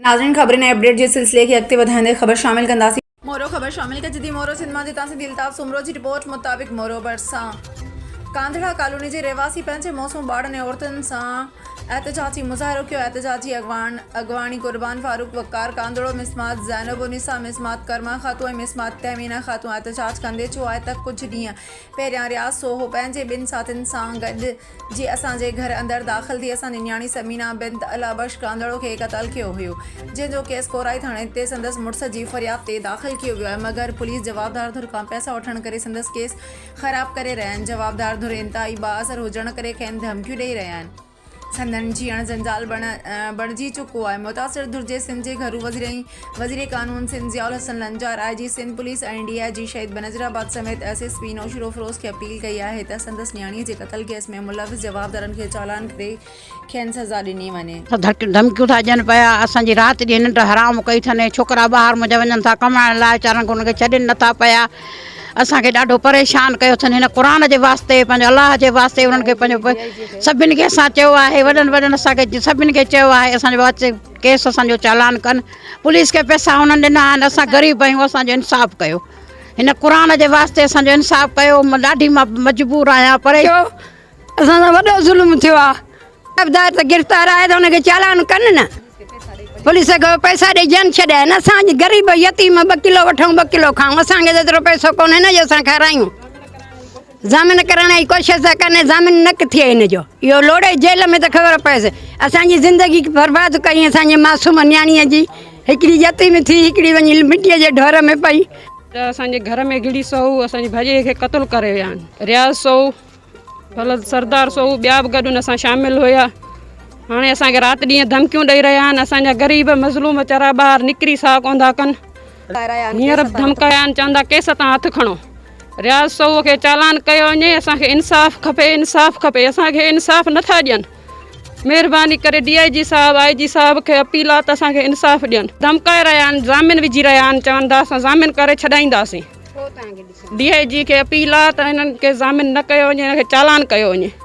ناظرين خبرن ۽ اپڊيٽ جي سلسلي کي اڳتي وڌائيندي خبر شامل ڪنداسين. مورو خبر شامل ڪجي ٿي مورو سنڌ مان جتان سنڌي الطاف سومرو جي رپورٽ مطابق مورو ڀرسان ڪانڌڙا ڪالوني جي رهواسي پنهنجي موسون ٻارڙن ۽ عورتن سان احتجاجي مظاهرو ڪيو احتجاجي اڳواڻ اڳواڻي قربان فاروق وقار ڪانڌڙو مسمات زينب النساء مسمات ڪرما خاتون ۽ مسمات تهمينه خاتون احتجاج ڪندي چيو آهي ته ڪجهه ڏينهن پهريان رياض سوهو پنهنجي ٻن ساٿين سان گڏ جي اسان جي گهر اندر داخل ٿي اسان جي نياڻي ثمينه بنت الله بخش ڪانڌڙو کي قتل ڪيو هيو جنهن جو ڪيس ڪورائي ٿاڻي تي سندس مڙس جي فرياد تي داخل ڪيو ويو آهي مگر پوليس جوابدار ڌر کان پئسا وٺڻ ڪري سندس ڪيس خراب ڪري رهيا آهن جوابدار ڌر انتهائي بااثر هجڻ ڪري کين ڌمڪيون ڏئي رهيا آهن سندن جيئڻ جنجال بڻجي چڪو آهي متاثر ڌر جي سنڌ جي گهرو وزير ۽ وزير قانون Sindh Zia ul Hassan Lanjar, I G Sindh police ۽ D I G Shaheed Benazirabad سميت ايس ايس پي نوشهروفيروز کي اپيل ڪئي آهي ته سندس نياڻي جي قتل ڪيس ۾ ملوث جوابدارن کي چالان ڪري کين سزا ڏني وڃي. ڌمڪيون ٿا ڏين پيا اسان جي رات ڏينهن ننڊ حرام ڪئي اٿن ڇوڪرا ٻاهر منجهه وڃن ٿا ڪمائڻ لاء ويچارن کي انهن کي ڇڏين نٿا پيا اسان کي ڏاڍو پريشان ڪيو اٿن هن قرآن جي واسطي پنهنجو الله جي واسطي انهن کي پنهنجو سڀني کي اسان چيو آهي وڏن وڏن اسان کي سڀني کي چيو آهي اسان جو ڪيس اسان جو چالان ڪن پوليس کي پئسا انهن ڏنا آهن اسان غريب آهيون اسان جو انصاف ڪيو هن قرآن جي واسطي اسان جو انصاف ڪيو مان ڏاڍي مان مجبور آهيان پر ٿيو اسان سان وڏو ظلم ٿيو آ جوابدار ته گرفتار آهي ته ان کي چالان ڪن نه پوليس کي پئسا ڏئي جان ڇڏائن اسان غريب يتيم ٻه ڪلو وٺون ٻه ڪلو کائون اسان کي ته ايترو پئسو ڪونهي نه جو اسان کارايون ضامن ڪرڻ جي ڪوشش ٿا ڪن ضامن نه ٿئي هن جو اهو لوڙي جيل ۾ ته خبر پئيس اسان جي زندگي برباد ڪئي اسان جي معصوم نياڻيء جي هڪڙي يتيم ٿي هڪڙي وڃي مٽيء جي ڍور ۾ پئي. ته اسان جي گهر ۾ گهڙي سهو اسان جي ڀاڄائي کي قتل ڪري ويا آهن رياض سهو ولد سردار سهو ٻيا به گڏ ان سان شامل هيا هاڻي اسان کي رات ڏينهن ڌمڪيون ڏئي رهيا آهن اسان جا غريب مظلوم ويچارا ٻاهر نڪري ساهه ڪونه ٿا ڪن هينئر به ڌمڪايا آهن چون ٿا ڪيس تان هٿ کڻو رياض سهو کي چالان ڪيو وڃي اسان کي انصاف کپي انصاف کپي اسان کي انصاف نٿا ڏين مهرباني ڪري ڊي I جي صاحب آء جي صاحب کي اپيل آ ته اسان کي انصاف ڏين ڌمڪائي رهيا آهن ضامن وجهي رهيا آهن چون ٿا اسان ضامن ڪري ڇڏائينداسين ڊي I جي کي اپيل آ ته هنن کي ضامن نه ڪيو وڃي هن کي چالان ڪيو وڃي.